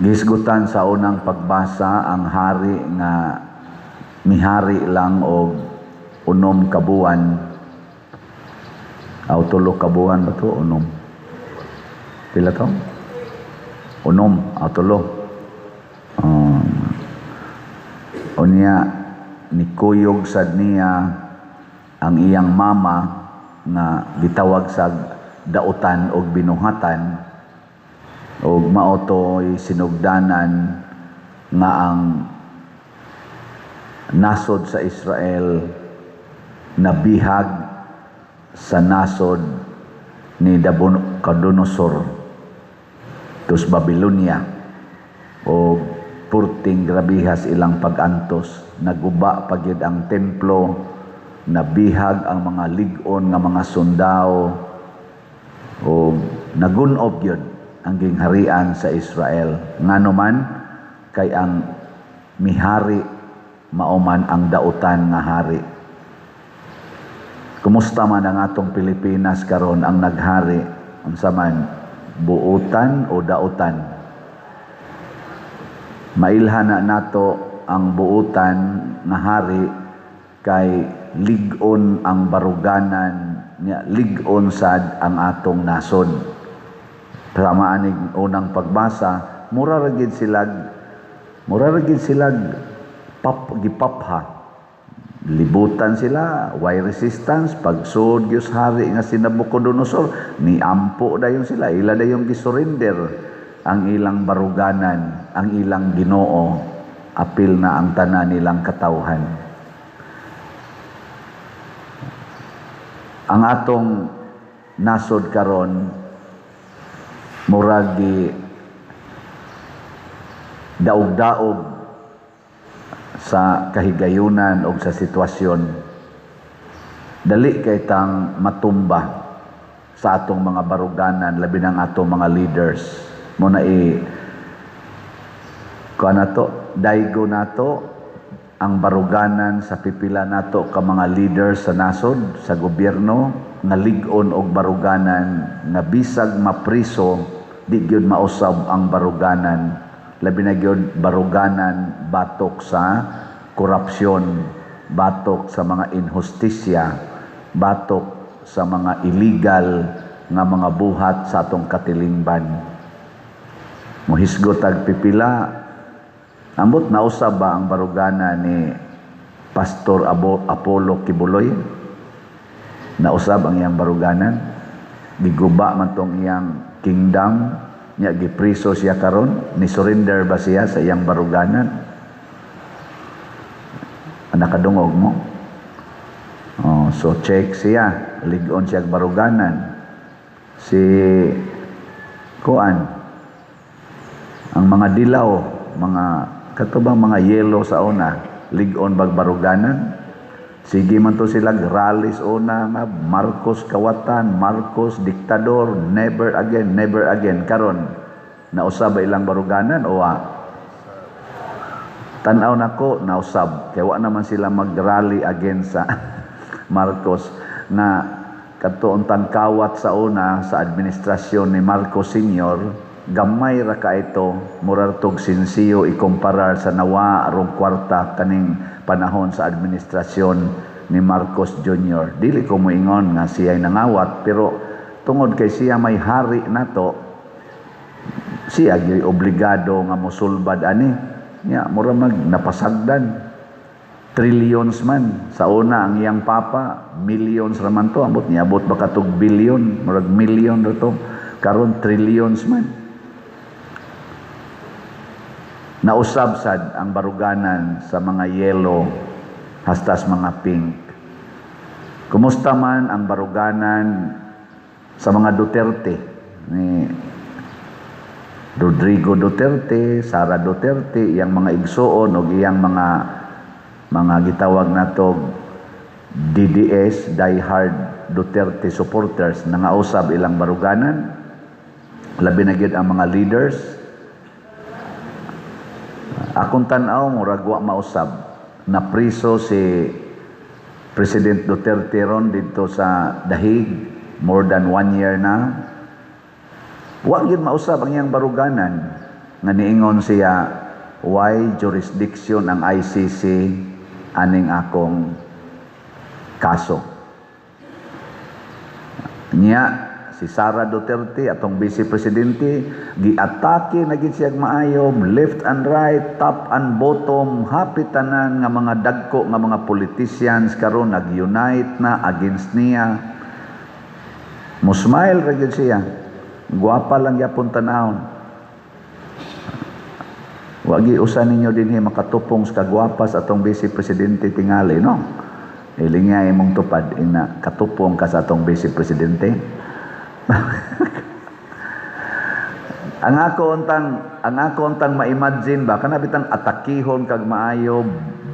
Gihisgutan sa unang pagbasa ang hari nga mihari lang og 6 ka buwan aw 3 ka buwan ba to, 6, pila to, 6 aw 3. Unya nikuyog sad niya ang iyang mama nga gitawag sa dautan og binuhatan, og mao to'y sinugdanan nga ang nasod sa Israel nabihag sa nasod ni Nabucodonosor tus Babylonia o purting grabihas ilang pag-antos. Naguba pa gyud ang templo, nabihag ang mga lig-on nga mga sundao o nagunob gyud ang gingharian sa Israel. Ngano man? Kay ang mihari mao man ang dautan nga hari. Kumusta man ang atong Pilipinas karon? Ang naghari unsa man, buutan o dautan? Mailhan na nato ang buutan nga hari kay lig-on ang baruganan niya, lig-on sad ang atong nasod. Tama aning unang pagbasa, mura ra gid silag pap gipapha. Libutan sila, why resistance? Pagsud gyud hari nga si Nabucodonosor, ni ampo dayon sila, ila dayong gisurrender ang ilang baruganan, ang ilang Ginoo, apil na ang tanan nilang katawhan. Ang atong nasod karon murag gi daog-daog sa kahigayunan o sa sitwasyon. Dali kay tang matumba sa atong mga baruganan, labi ng atong mga leaders. Mo na i kuan nato, daigo nato ang baruganan sa pipila nato ka mga leaders sa nasod, sa gobyerno, nga lig-on og baruganan nga bisag mapriso di gyud mausab ang baruganan, labi na gyud baruganan batok sa korupsyon, batok sa mga inhustisya, batok sa mga illegal nga mga buhat sa atong katilingban. Mohisgot ag pipila, ambot nausab ba ang barugana ni Pastor Apollo Quiboloy? Nausab ang iyang baruganan? Giguba man tong iyang kingdom nya, gipriso siya karon. Ni surrender ba siya sa iyang baruganan? Nakadungog mo? Oh, so check siya, lig-on siya baruganan. Si kuan, ang mga dilaw, mga katubang mga yellow sa una, lig-on bag baruganan? Sige man to sila rallies una nga Marcos kawatan, Marcos diktador, never again, never again. Karon nausab ba ilang baruganan o wa? Tan-aw nako, nausab kay wa naman sila mag-rally against sa Marcos na kadto untang kawat sa una sa administrasyon ni Marcos Sr. Gamay ra ka ito, murag tog sinsiyo ikumparar sa nawa arong kwarta kaning panahon sa administrasyon ni Marcos Jr. Dili ko moingon nga siya'y nangawat, pero tungod kay siya may hari nato, siya gyud obligado nga mosulbad ani nya. Mura mag napasagdan, trillions man. Sa una, ang iyang papa, millions ra man to, ambot niabot ba katog billion, murag million ra to. Karon trillions man. Nausab sad ang baruganan sa mga yellow hastas mga pink. Kumusta man ang baruganan sa mga Duterte ni Rodrigo Duterte, Sara Duterte, iyang mga igsuon og iyang mga gitawag nato DDS, diehard Duterte supporters? Nangausab ilang baruganan, labi na gyud ang mga leaders? Akong tan-aw, murag wa mausab. Napriso si President Duterte ron dito sa Dahig more than one year na. Wa gyud mausab ang iyang baruganan. Nga niingon siya, "Why jurisdiction ang ICC aning akong kaso?" Niya, si Sara Duterte, atong vice presidente, giatake na gid siya maayo, left and right, top and bottom, hapit tanan nga mga dagko nga mga politicians karon nag-unite na against niya. Mo-smile ra gyud siya. Gwapa lang gyapon tan-awon. Wagi usa ninyo dinhi makatupong sa kagwapa sa atong vice presidente tingali, no? Ilinga imong tupad ina katupong ka sa atong vice presidente. Ang ako untang ma-imagine ba, kana bitang atakihon kag maayo,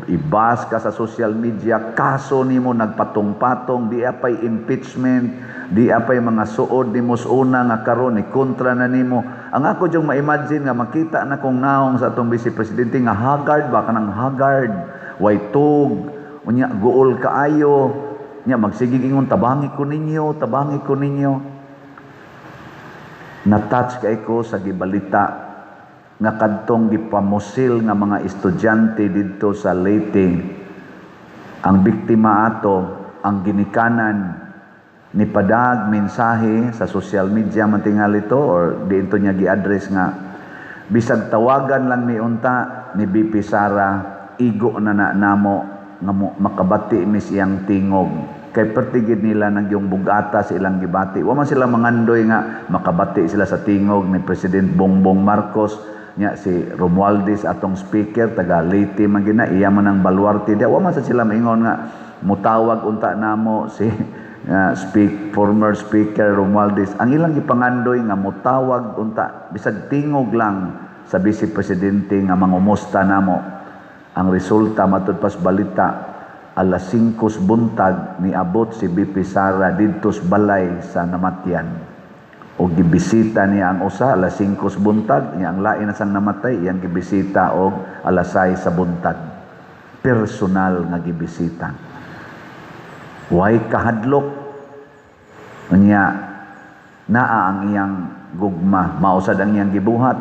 ibas ka sa social media, kaso nimo nagpatong-patong, di apay impeachment, di apay mga suod nimo sa una nga karon ni kontra na nimo. Ang ako jung ma-imagine nga makita na kong naong sa atong vice presidente nga haggard ba, kanang haggard, way tug, unya guol kaayo, nya magsigig ingon, "Tabangi ko ninyo, tabangi ko ninyo." Na-touch kay ko sa gibalita nga kadtong gipamusil nga mga estudyante didto sa Leyte. Ang biktima ato, ang ginikanan, ni padag mensahe sa social media man tingali to or diinto niya gi-address nga bisag tawagan lang mi unta ni BP Sara, igo na na namo nga makabati mis iyang tingog, kay pertigid nila nang yung bugata sa ilang gibati. Wa man sila mangandoy nga makabati sila sa tingog ni President Bongbong Marcos. Nya si Romualdez, atong speaker, taga Leyte man gina, iya man ang baluarte dia. Wa man sa sila maingon nga mutawag unta namo si speak former speaker Romualdez. Ang ilang gipangandoy nga mutawag unta bisag tingog lang sa vice presidente nga mangumusta namo. Ang resulta, matud pas balita, alas 5 buntag niabot si BP Sara didto sa balay sa namatyan o gibisita niya ang usa alas 5 buntag niya. Ang lain na sang namatay, iyang gibisita og alas 6 sa buntag, personal nga gibisita. Way kahadlok. Unya naa ang iyang gugma, mausad ang iyang gibuhat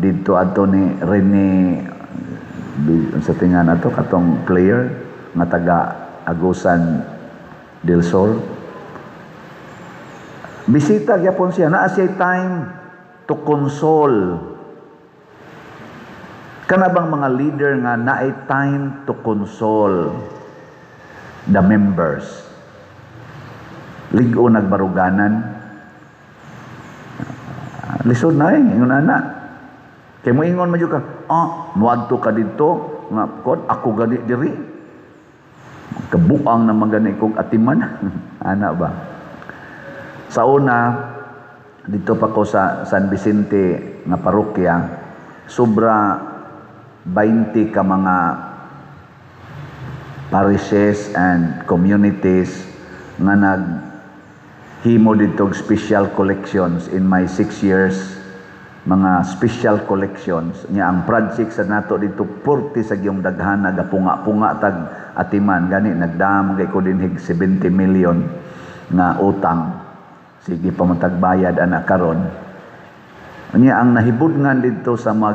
didto adto ni Rene sa tingan ato katong player nga taga Agusan del Sur. Bisita gyapon siya, naa siya time to console. Kana bang mga leader nga naay time to console the members? Lig-o nagbaruganan. Lisod na eh, ingon ana. Kay mo ingon man jud ka, "Ah, muadto ka didto nga kon ako gani diri. Kabuang naman gani kog atiman." Ana ba? Sa una, dito pa ko sa San Vicente nga parokya, sobra 20 ka mga parishes and communities nga naghimo dito og special collections in my 6 years, mga special collections nya. Ang project sa nato dito purti sa giyong daghana, gapunga-punga tag atiman. Gani nagdam kay ko dinhig 70 million nga utang, sige pa man tagbayad ana karon. Nya ang nahibudngan didto sa mag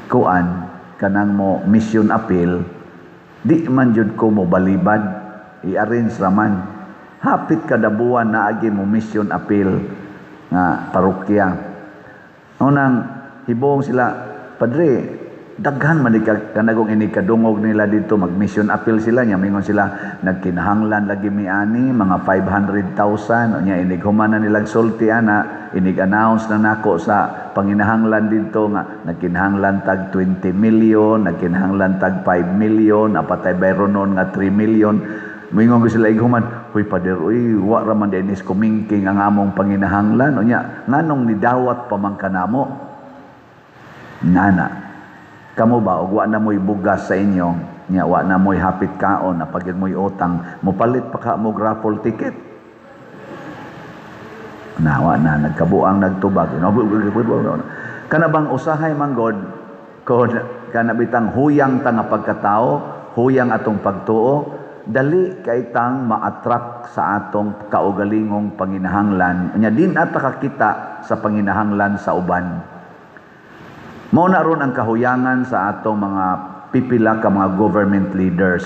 kuan kanang mo mission appeal, di man jud ko mo balibad, i-arrange raman. Hapit kada buwan naagi mo mission appeal nga parokya. Unang hibong sila, "Padre, daghan man di ka kanagong ini kadungog nila dito." Mag mission appeal sila nya mingon sila, "Nagkinahanglan lagi mi ani mga 500,000." Nya inig human na nilag sulti ana, inig announce na nako sa panginahanglan dito nga nagkinahanglan tag 20 million, nagkinahanglan tag 5 million, apatay bayronon nga 3 million. Moingon ko sila ighuman, "Huy pader, uy, wa ra man dinis kumingking ang among panginahanglan. Unya, nganong nidawat pa man kanamo?" Nana. Kamo ba, og wa na mo'y bugas sa inyo, nya wa na mo'y hapit kaon, napagid mo'y utang, mopalit pa ka mo raffle ticket? Na, wa na, nagkabuang nagtubag. Kana bang usahay man god, kon kana bitang huyang ta nga pagkatao, huyang atong pagtuo, dali kay tang ma-attract sa atong kaugalingong panginahanglan. Nya din ata kakita sa panginahanglan sa uban. Mao na ron ang kahuyangan sa atong mga pipila ka mga government leaders.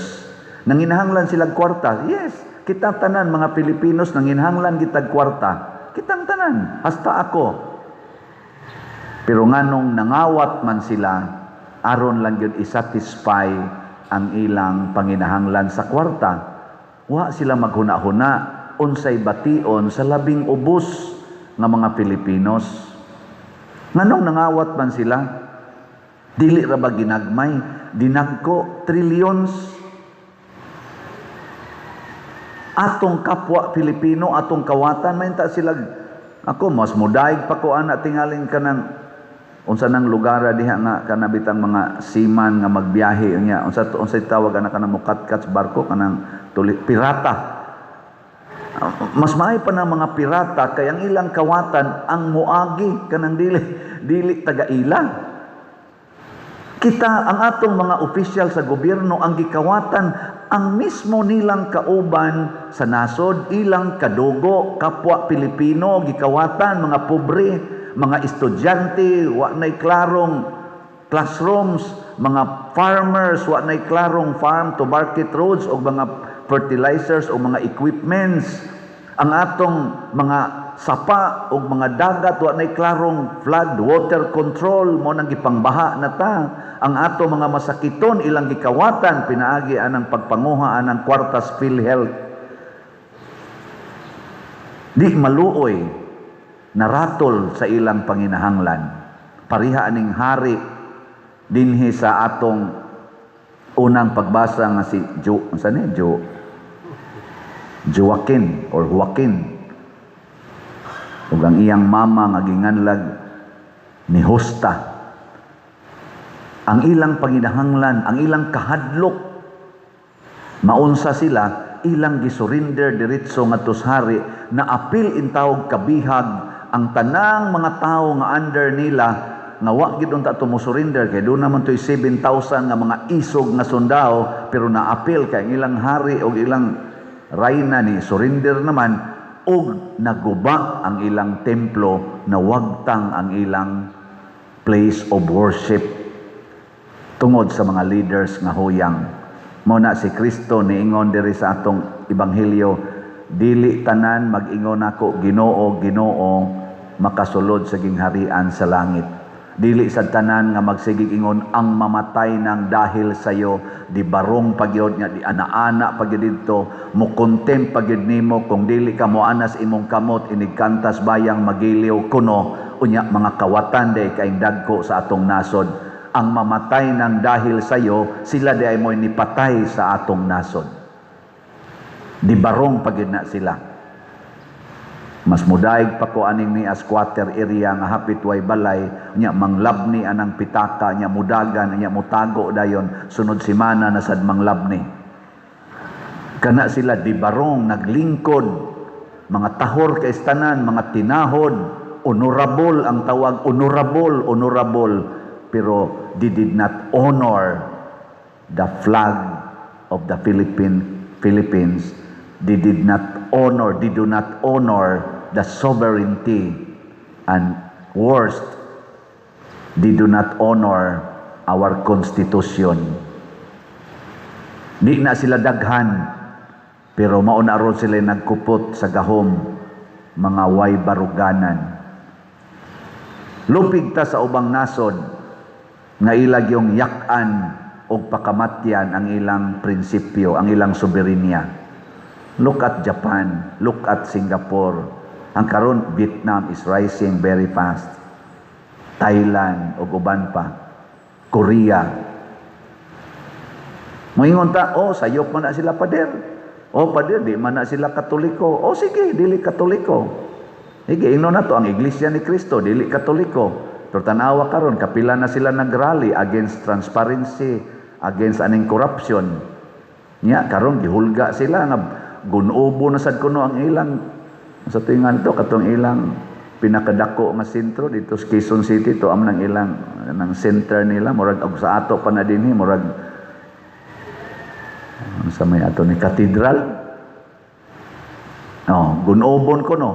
Nanginahanglan sila kwarta. Yes, kita tanan mga Pilipinos, nanginahanglan kitag kwarta. Kitang tanan, hasta ako. Pero nganong nangawat man sila aron lang gyud i-satisfy ang ilang panginahanglan sa kwarta? Wa sila maghuna-huna unsay bation sa labing ubos nga mga Pilipinos. Nganong nangawat man sila? Dili ra ba ginagmay? Dinagko, trillions. Atong kapwa Pilipino, atong kawatan, may ta sila. Ako, mas mudaig pa ko ana tingaling kanang unsa nang lugar diha nga kanabitang mga seaman nga magbiyahe niya, unsa tawag ana, kanang mukatkat sa barko, kanang tuli, pirata. Mas maayo pa ng mga pirata kay ang ilang kawatan ang muagi, kanang dili dili taga-ila. Kita, ang atong mga opisyal sa gobyerno, ang gikawatan ang mismo nilang kauban sa nasod, ilang kadugo, kapwa Pilipino, gikawatan mga pobre, mga estudyante, wa nay klarong classrooms, mga farmers, wa nay klarong farm to market roads o mga fertilizers o mga equipments. Ang atong mga sapa o mga dagat, wa nay klarong flood water control, mo nang gipangbaha na ta. Ang ato mga masakiton, ilang gikawatan pinaagi anang pagpanguha anang kwartas PhilHealth. Di maluoy, naratol sa ilang panginahanglan. Pareha aning hari dinhi sa atong unang pagbasa nga si Jo, unsa ni Jo, Joaquin or Joaquin, ug ang iyang mama nga ginganlag Nehushta. Ang ilang panginahanglan, ang ilang kahadlok maunsa sila, ilang gisurrender diretso ngadto sa hari na apil intawog kabihag ang tanang mga tawo nga under nila, nga wa gid unta to mo surrender kay doon naman to'y 7,000 nga mga isog nga sundao, pero naapil kay ang ilang hari og ilang rayna ni surrender naman og naguba ang ilang templo, nawagtang ang ilang place of worship tungod sa mga leaders nga huyang. Mo na si Kristo niingon diri sa atong ebanghelyo, "Dili tanan mag-ingon ako, 'Ginoo, Ginoo,' makasulod sa gingharian sa langit. Dili sa tanan nga magsigig ingon, ang mamatay nang dahil sayo, di barong pagyod nga di ana-ana pagyod didto, mo contempt pagyod nimo kung dili ka moanas imong kamot inigkantas bayang magiliw kuno." Unya mga kawatan day kaing dagko sa atong nasod. Ang mamatay nang dahil sayo, sila di ay mo'y nipatay sa atong nasod. Di barong pagyud na sila. Mas mudaig pa ko aning ni squatter area nga hapit way balay nya, manglabni anang pitaka nya, mudagan nya, mutago dayon, sunod semana na sad manglabni. Kana sila di barong naglingkod, mga tahor kay tanan, mga tinahod, honorable ang tawag, honorable, honorable, pero they did not honor the flag of the Philippines. They did not honor, they do not honor the sovereignty, and worst, they do not honor our constitution. Di na sila daghan, pero mauna ron sila nagkupot sa gahom, mga way baruganan. Lupig ta sa ubang nasod nga ilag yung yak-an og pakamatyan ang ilang prinsipyo, ang ilang soberenya. Look at Japan, look at Singapore. Ang karon, Vietnam is rising very fast. Thailand ug uban pa. Korea. Moingon ta, "Oh, sayop man na sila, pader. Oh, pader, di man na sila Katoliko." Oh, sige, dili Katoliko. Sige, ingnon na to, ang Iglesia ni Cristo, dili Katoliko. Pero tanawa karon, kapila na sila nagrally against transparency, against aning corruption. Nya karon gihulga sila nga gunobo na sad kuno ang ilang, sa tingan to, katong ilang pinakadako nga sentro dito sa Quezon City to, am nang ilang nang center nila, murag og sa ato pa na dinhi, murag sa may ato ni cathedral. Oh, gunobon ko no.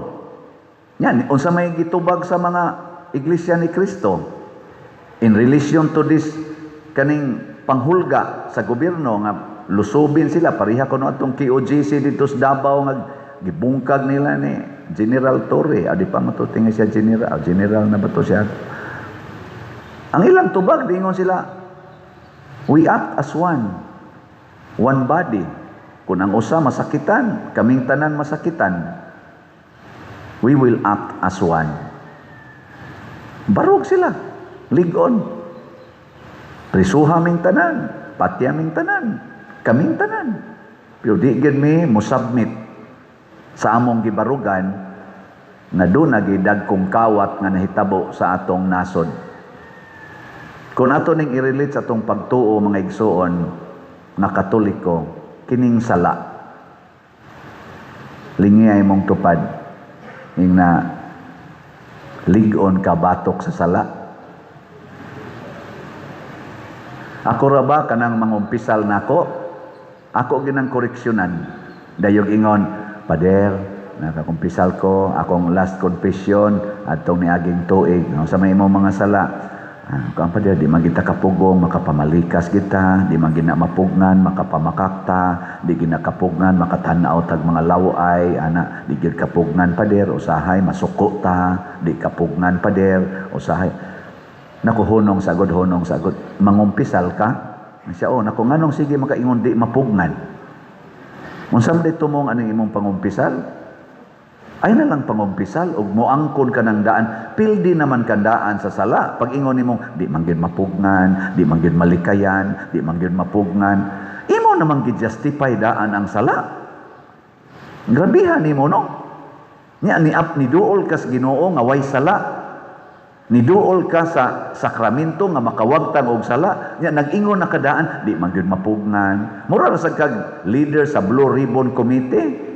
Yan, unsa may gitubag sa mga Iglesia ni Cristo? In relation to this kaning panghulga sa gobyerno nga lusubin sila, pareha kuno atong KOJC dito sa Davao nga gibungkag nila ni General Torre. Ah, di pa matuting siya general. Ah, general na ba to siya? Ang ilang tubag, diingon sila, "We act as one, one body. Kung ang usa masakitan, kaming tanan masakitan. We will act as one." Barog sila, ligon. Prisuha ming tanan, patya ming tanan, kaming tanan. Pero di gyud mi mo submit sa among gibarugan nga duna dagkong kawat nga nahitabo sa atong nasod. Kung ato ning i-relate sa atong pagtuo, mga igsuon nga Katoliko, kining sala. Lingi ay mong tupad ing na lig-on ka batok sa sala. Ako ra ba kanang mangumpisal nako? Ako ginang koreksyonan. Dayog ingon, "Pader, nakakumpisal ko, akong last confession atong niaging tuig. No, sa may imong mga sala?" "Ah, kuan, Pader, di man kita kapugong, makapamalikas kita, di man gina mapugnan, makapamakakta, di gina kapugnan, makatanaw tag mga laway, ana, di gyud kapugnan, Pader, usahay masuko ta, di kapugnan, Pader, usahay." "Naku, hunong sagod, hunong sagod. Mangumpisal ka?" Siya, "Oh, naku, nganong sige makaingon di mapugnan? Unsa man dito mong anong imong pangumpisal? Ay na lang pangumpisal ug moangkon ka ng daan, pildi naman kandaan sa sala. Pag ingon nimong di man gyud mapugnan, di man gyud malikayan, di man gyud mapugnan, imo naman gi-justify daan ang sala. Grabihan nimo, no? Nya ni up ni duol kas Ginoo nga way sala. Ni duol ka sa sakramento nga makawagtang og sala. Nya nag-ingon na kadaan, di man gyud mapugnan. Mura ra sad kag leader sa Blue Ribbon Committee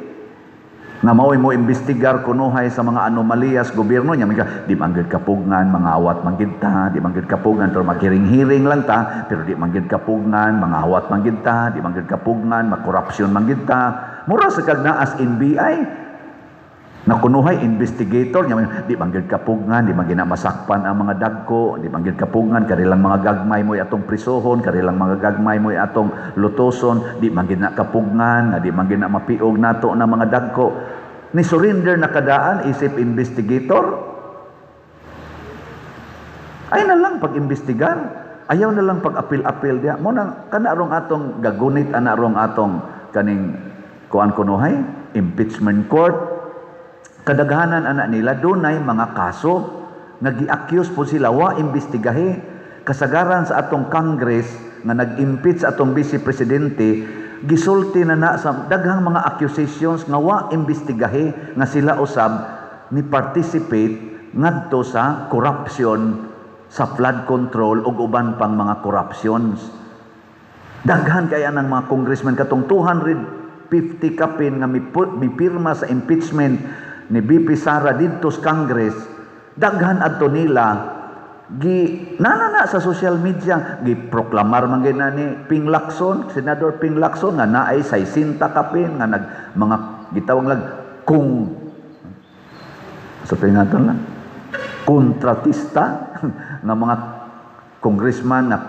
nga mao'y mo imbestigar kunuhay sa mga anomaliyas gobyerno niya, di man gyud kapugnan, mangawat man gyud ta, di man gyud kapugnan, pero maghiring-hiring lang ta, pero di man gyud kapugnan, mangawat man gyud ta, di man gyud kapugnan, makorupsyon man gyud ta." Mura sa kag naas NBI na kunuhay investigator niya, di man gyud kapugnan, di man gyud masakpan ang mga dagko, di man gyud kapugnan, kanilang mga gagmay mo'y atong prisohon, kanilang mga gagmay mo'y atong lutoson, di man gyud na kapugnan, di man gyud na mapiog nato na mga dagko. Ni surrender na kadaan isip investigator. Ay na lang pag-imbestigar, ayaw na lang pag-apil-apil diya. Mo nang kana rong atong gagunit ana rong atong kaning kuan kunuhay impeachment court. Kadaghanan ana nila dunay mga kaso nga gi-accuse po sila, wa imbestigahi. Kasagaran sa atong Congress nga nag-impeach sa atong vice presidente, gisulti na na sa daghang mga accusations nga wa imbestigahi nga sila usab ni participate ngadto sa corruption sa flood control ug uban pang mga corruptions. Daghan kaya ng mga congressman, katong 250 kapin nga mipirma sa impeachment ni VP Sara didto sa Congress, daghan adto nila gi nanana sa social media, gi proklamar man gyud na ni Ping Lacson, Senador Ping Lacson, nga naay 60 kapin nga nag mga gitawag lang kung sa pingaton lang kontratista nga mga congressman nga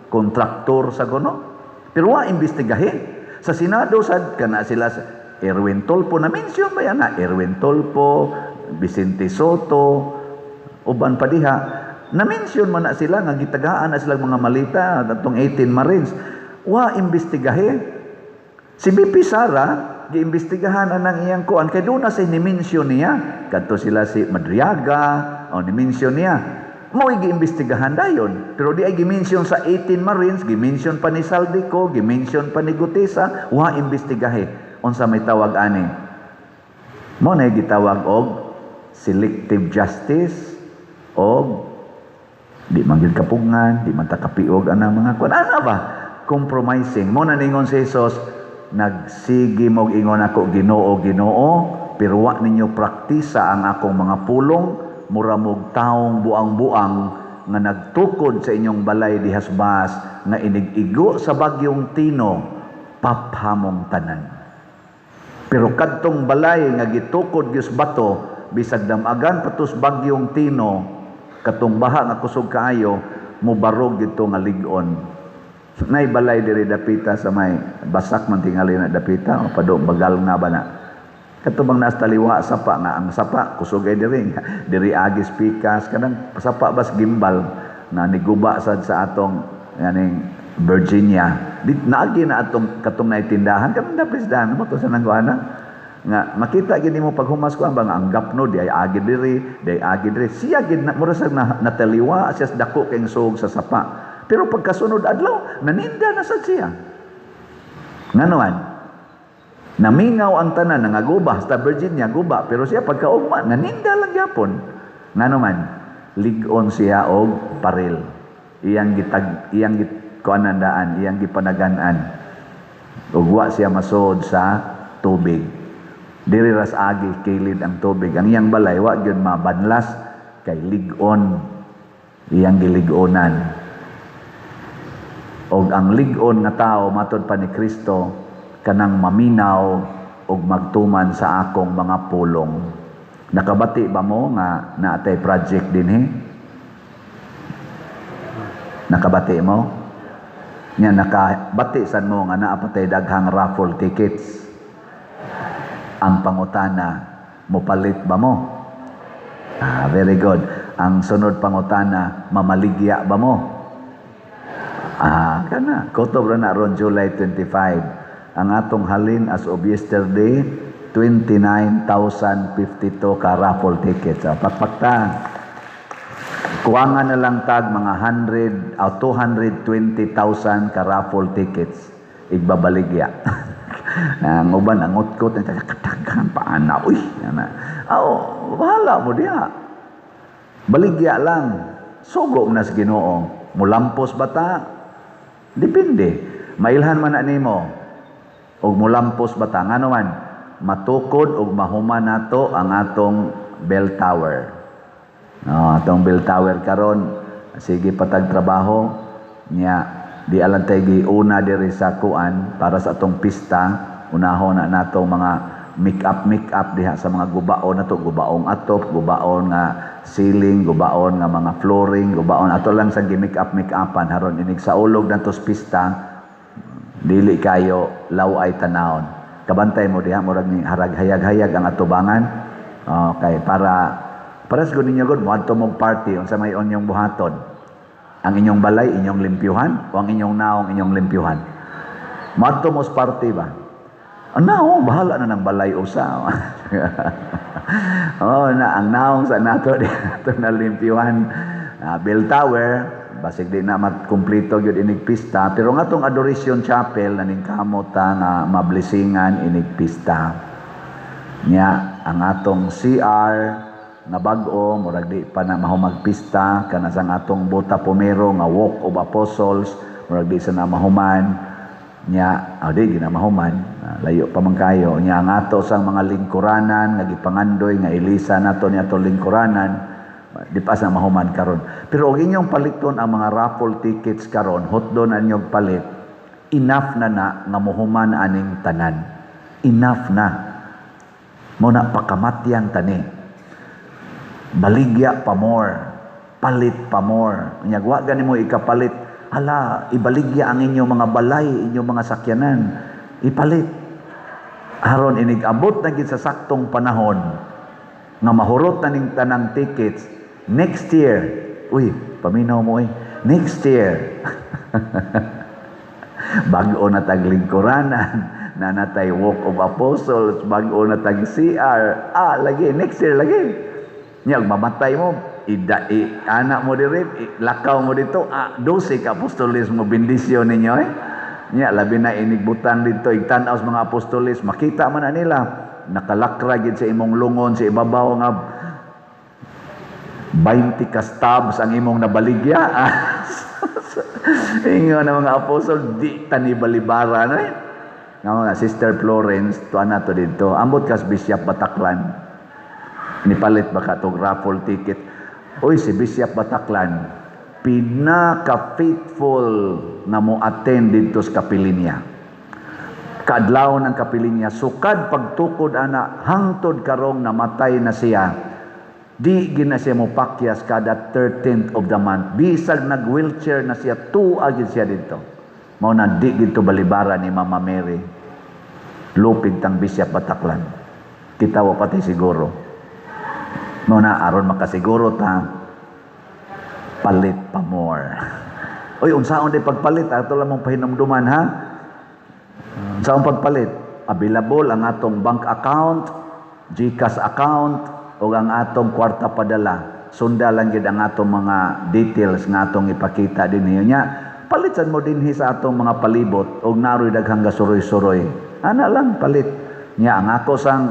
kontraktor sa gono, pero wa imbestigahin. Sa Senado sad kana sila sa Erwin Tulfo, na mention ba yan na Erwin Tulfo, Vicente Sotto, uban pa diha, na-mention man na sila nga gitagaan na silang mga malita atong 18 Marines, wa imbestigahin. Si BP Sara giimbestigahan anang iyang kuan kay doon na sa ni-mention niya kadto sila si Madriaga o ni-mention niya, mo'y giimbestigahan dayon. Pero di ay gi-mention sa 18 Marines, gi-mention pa ni Zaldy Co, gi-mention pa ni Guteza, wa imbestigahe. Unsa may tawag ani mo na gitawag og selective justice og di man gyud kapugngan, di man ta kapiog anang mga kuan ana ba, compromising. Mo na ningon si Jesus, "Nagsige mog ingon ako, 'Ginoo, Ginoo,' pero wa ninyo praktisa ang akong mga pulong, mura mog taong buang-buang nga nagtukod sa inyong balay dihasbas nga inig-igo sa bagyong Tino, paphamong tanan. Pero kadtong balay nga gitukod gyud bato, bisag damagan patos bagyong Tino, katong baha nga kusog kaayo, Mubarog dito nga lig-on. Nay balay diri dapita sa may basak man tingali na dapita o pado bagal nga ba na. Kato bang nasa taliwa sapa nga ang sapa kusog ay diri diri agis pikas, kanang sapa bas gimbal na niguba sad sa atong yaning Virginia. Di, naagi na atong katong naitindahan kanang dapis daan mo to sa nangguana nga makita gid nimo paghumas ko ang bang ang gapno di ay agi diri, di ay agi diri, siya gid na mura sa na, nataliwa siya sa dako kay suog sa sapa. Pero pagkasunod adlaw, naninda na sad siya. Ngano man namingaw ang tanan nga guba sa Virginia, guba, pero siya pagkaugma naninda lang gyapon. Ngano man lig-on siya og paril, iyang gitag iyang gikuanan daan, iyang gipanagan-an ug wa siya masuod sa tubig. Diri ras agi kilid ang tubig. Ang iyang balay wa gyud mabanlas kay lig-on iyang gilig-onan. Og ang lig-on nga tao, matod pa ni Kristo, kanang maminaw og magtuman sa akong mga pulong. Nakabati ba mo nga naatay project dinhi? Nakabati mo? Nya nakabati san mo nga naa patay daghang raffle tickets? Ang pangutana, mopalit ba mo? Ah, very good. Ang sunod pangutana, mamaligya ba mo? Ah, kana. Kutob ra na ron July 25. Ang atong halin as of yesterday, 29,052 ka raffle tickets. Ah, pakpakta. Kuwangan na lang tag mga 100 o 220,000 ka raffle tickets. Igbabaligya. Ang uban ang utkot kataghan pa ana, uy ana. Oh, bahala mo diha. Baligya lang. Sugo na sa Ginoo. Mulampos ba ta? Depende. Mailhan man na nimo og mulampos ba ta, ngano man matukod og mahuman nato ang atong bell tower. No, atong bell tower karon sige patag trabaho nya, di alang tay giuna diri sa kuan para sa atong pista. Unahon na nato mga make up make up diha sa mga gubaon nato, gubaong atop, gubaon nga ceiling, gubaon nga mga flooring, gubaon ato lang sa gi-make up make upan haron inig sa ulog nato sa pista dili kayo law-ay tanawon. Kabantay mo diha, murag ni harag hayag-hayag ang atubangan. Okay, para para sa ninyo gud moadto mong party, unsa may inyong buhaton? Ang inyong balay inyong limpyuhan o ang inyong naong inyong limpyuhan? Moadto mo sa party ba? Ang naong bahala na ng balay usa. Oh, na ang naong sa nato di nato na limpyuhan. Bell tower basig di na matkumpleto gyud inig pista, pero nga tong Adoration Chapel naning kamot ta nga mablesingan inig pista. Nya ang atong CR nga bag-o murag di pa na mahumag pista, kana sa atong Botafumeiro nga Walk of Apostles murag di sa na mahuman. Nya oh, di gina mahuman. Ah, layo pa man kayo. Nya ang ato sang mga lingkuranan nga gipangandoy nga ilisa nato ni atong lingkuranan di pa sa mahuman karon. Pero og inyong paliton ang mga raffle tickets karon, hotdon ang inyong palit, enough na na nga mohuman aning tanan. Enough na. Mo na pakamatyan tani. Baligya pa more, palit pa more. Nya wa gani mo ikapalit, hala, ibaligya ang inyong mga balay, inyong mga sakyanan. Ipalit. Aron inig abot na gid sa saktong panahon nga mahurot na ning tanang tickets next year. Uy, paminaw mo eh. Next year. Bag-o na tag lingkuranan, na natay Walk of Apostles, bag-o na tag CR. Ah, lagi next year lagi. Nya mamatay mo, ida i, anak mo diri, lakaw mo dito, ah, 12 ka apostoles mo bendisyon ninyo eh. Nya labi na inigbutang dito, igtan-aw sa mga apostoles, makita man na nila nakalakra gid sa imong lungon sa ibabaw nga 20 ka stabs ang imong nabaligya. Ingon na mga apostol, di tani balibara na eh. Nga mga Sister Florence, tuan na to dito. Ambot kas Bishop Bataklan. Nipalit ba ka tog raffle ticket? Uy, si Bishop Bataklan, pinaka-faithful nga mo attend dito sa kapilinya. Kaadlaw ng kapilinya, sukad pagtukod ana, hangtod karong namatay na siya. Di gina siya mo pakyas kada 13th of the month. Bisag nag-wheelchair na siya, tuwa gid siya dito. Mao na di gito balibara ni Mama Mary. Lupig tang Bishop Bataklan. Kita wa pati siguro. Mao na aron makasiguro ta, palit pa more. Oy, unsaon di pagpalit? Ato lang mong pahinumduman, ha. Unsaon pagpalit? Available ang atong bank account, GCash account, o ang atong kwarta padala. Sunda lang gid ang atong mga details nga atong ipakita dinhi nya. Palitan mo dinhi sa atong mga palibot og naroy daghang gasuroy-suroy. Ana lang palit. Nya ang ako sang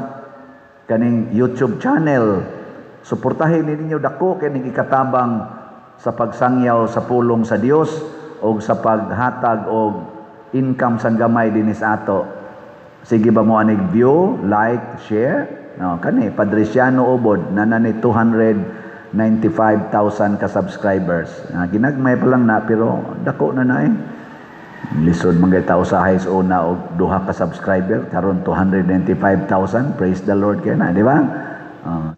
kaning YouTube channel, suportahin ninyo, dako kay ning ikatabang sa pagsangyaw sa pulong sa Dios o sa paghatag og income sang gamay dinhi sa ato. Sige ba mo anig view, like, share? No, kani Padriciano Ubod na ni 295,000 ka subscribers. Ah, ginagmay pa lang na pero dako na na eh. Lisod man kay tao sa una og duha ka subscriber, karon 295,000. Praise the Lord kay na, di ba?